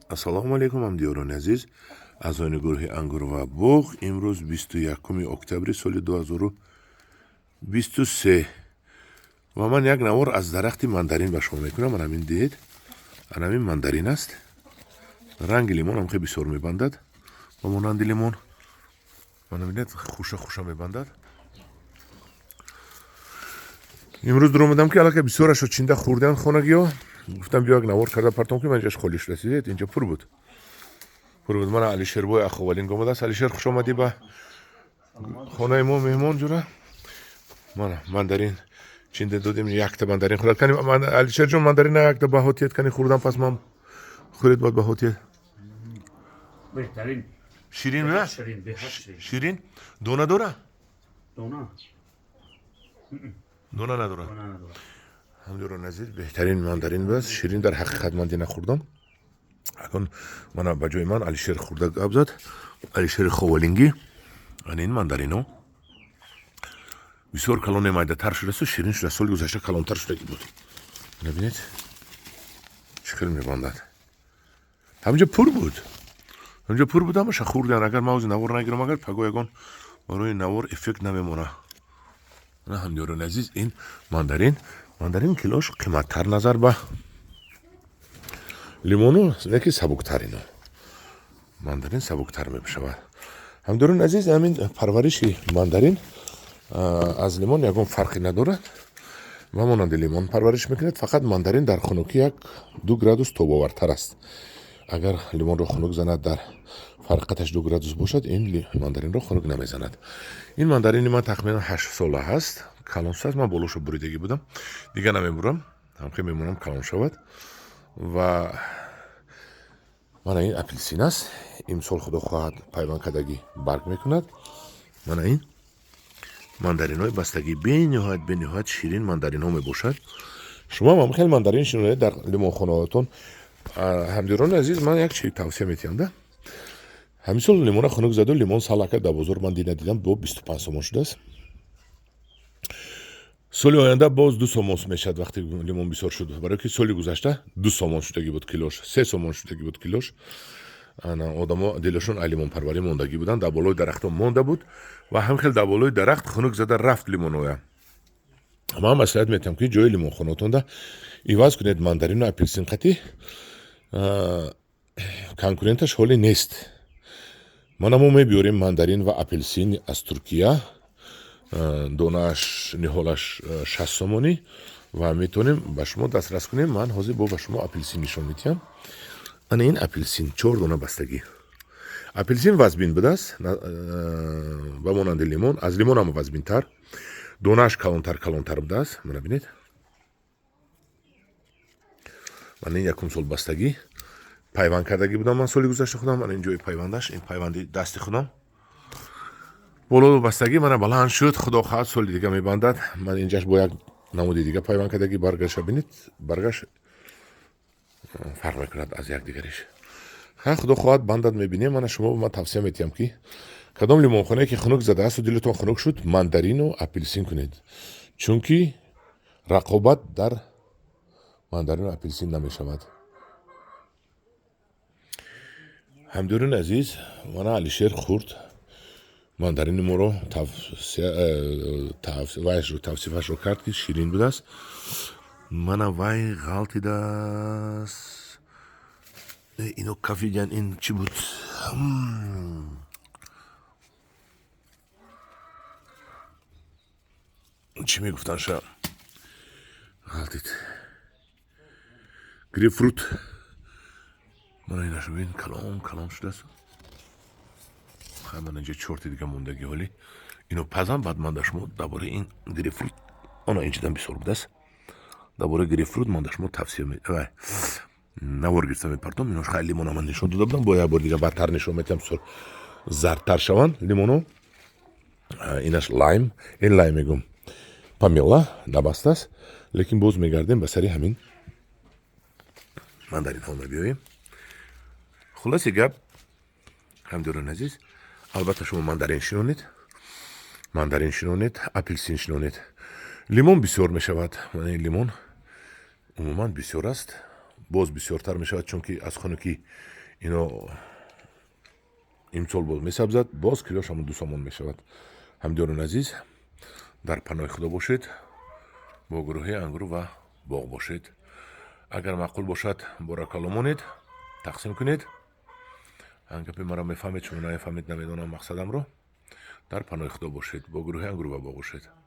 Ассалому алайкум, ҳамдиёрони азиз, аъзоёни гурӯҳи Ангур ва боғ. Имрӯз 21 октябри соли 2023 ва ман як навор аз дарахти мандарин ба шумо мекунам. Ана ҳамин дид, ана ҳамин мандарин аст. Ранги лимон ҳам хеле бисёр мебандад, ба монанди лимон. Мана бинед, хуша хуша мебандад. Имрӯз дуромадам, ки аллакай бисёрашо чинда хӯрданд хонагиҳо. Гуфтам, биё, як навор карда партом, ки ман инҷаш холӣ шуда. Дидед, инҷа пур буд, пур буд. Мана Алишербой Аховалинг омадааст. Алишер, хуш омадӣ ба хонаи мо, меҳмон ҷура. Мана мандарин чинда додем, якта мандарин хӯрад. Кани, Алишерҷон, мандарина якта баҳотият, кани, хӯрдам, пас ман хӯред, бояд баҳотият. Беҳтарин. Ширин буда? Ширин, беҳад ширин. Ширин. Дона дора? Дона. Дона надорад. Дона надорад. Ҳамдиёрони азиз, беҳтарин мандарин будааст, ширин. Дар ҳақиқат ман дина хӯрдам. Акун мана ба ҷои ман Алишер хӯрда гап зад, Алишери Ховалингӣ. Ана ин мандарино бисёр калоне, майдатар шудасту ширин шуда. Соли гузашта калонтар шудагӣ буд. Мана бинед, чӣ хел мебандад. Ҳаминҷа пур буд, ҳаминҷа пур буд, ҳамаша хӯрдан. Агар ман ози навор нагирам, агар паго ягон барои навор эффект намемона. Ана, ҳамдиёрони азиз, ин мандарин. Мандарин килош қиматтар назар ба лимону, лекин сабуктар. Ино мандарин сабуктар мешавад. Ҳамдиёрони азиз, ҳамин парвариши мандарин аз лимон ягон фарқе надорад ва монанди лимон парвариш мекунад. Фақат мандарин дар хунукӣ 1-2 градус тобовартар аст. Агар лимонро хунук занад, дар фарқаташ 2 градус бошад, ин мандаринро хунук намезанад. Ин мандарини ман тахминан 8 сола ҳаст, калон аст. Ман болошо буридагӣ будам, дигар намебурам, ҳамхел мемонам, калон шавад. Ва мана ин апелсин аст. Имсол, худо хоҳад, пайванд кардагӣ барг мекунад. Мана ин мандаринҳои бастагӣ, бениҳоят, бениҳоят ширин мандаринҳо мебошад. Шумо ҳам хеле мандарин шинонед дар лимонхонаҳоятон. Ҳамдиёрони азиз, ман як чи тавсия метиҳам да. Ҳамин сол лимона хунук заду, лимон салака дар бозор ман дина дидам, бо 25 сомон шудааст. Соли оянда боз 2 сомон мешавад, вақте лимон бисёр шуд, барое ки соли гузашта 2 сомон шудагӣ буд килош, 3 сомон шудагӣ буд килош. Ана одамо дилашон ай лимонпарварӣ мондагӣ буданд, дар болои дарахтон монда буд ва ҳам хел дар болои дарахт хунук зада рафт лимоноя. Ман маслиҳат метиҳам, ки ҷои лимонхонаотонда иваз кунед мандарину апелсин қатӣ, конкуренташ ҳоле нест. Мана мо мебиёрем мандарин ва апелсин аз Туркия, донааш, ниҳолаш 60 сомонӣ, ва метавонем ба шумо дастрас кунем. Ман ҳозир бо ба шумо апелсин нишон медиҳам. Ана ин апелсин, чор дона бастагӣ. Апелсин вазбин будааст, ба монанди лимон, аз лимон ҳам вазбинтар, донааш калонтар, калонтар будааст. Мана бинед, ман ин якум сол бастагӣ, пайванд кардагӣ будам ман соли гузашта худам. Мана ин ҷои пайвандаш, ин пайванди дасти худам. Боло бастагӣ, мана баланд шуд, худо хоҳад, соли дига мебандад. Ман инҷаш бо як намуди дига пайванд кардагӣ. Баргаша бинед, баргаш фарқ мекунад аз якдигариш. Ха, худо хоҳад, бандад, мебинем. Мана шумо ман тавсия метиҳам, ки кадом лимонхонае ки хунук задаасту дилатон хунук шуд, мандарину апелсин кунед, чунки рақобат дар мандарину апелсин намешавад. Ҳамдиёрони азиз, мана Алишер хурд мандарини моро, тавсифашро кард, ки ширин будааст. Мана вай ғалтидааст, ино кафидан. Ин чӣ буд? Чӣ мегуфтанша? Ғалтид. Грейпфрут. Мана инашу бин, калон калон шудааст. Хай, ман инҷа чорти дига мондагӣ, ҳоли ино пазам, баъд ман дар шумо дар бораи ин грейпфрут, она инҷидан бисёр будааст, дар бораи грейпфрут ман дар шумо тавсия вай навор гирифта мепартом. Инош хай, лимона ман нишон дода будам, бо як бори дига бадтар нишон метиҳам, бисёр зардтар шаванд лимоно. Инаш лайм, ин лайм мегӯм, помела набастааст. Лекин боз мегардем ба сари ҳамин мандаринҳо мебиёем. Хулоси гап, ҳамдиёрони азиз, албатта шумо мандарин шинонед, мандарин шинонед, апелсин шинонед. Лимон бисёр мешавад. Мана ин лимон умуман бисёр аст. Боз бисёртар мешавад, чунки аз хунукӣ ино имсол боз месабзад, боз килош ҳамон 2 сомон мешавад. Ҳамдиёрони азиз, дар паноҳи Худо бошед, бо гурӯҳи «Ангур ва боғ» бошед. Агар маъқул бошад, боракалло монед, тақсим кунед. Гапи маро мефаҳмед, шумо намефаҳмед, намедонам мақсадамро. Дар паноҳи Худо бошед, бо гурӯҳи «Ангур ва боғ» бошед.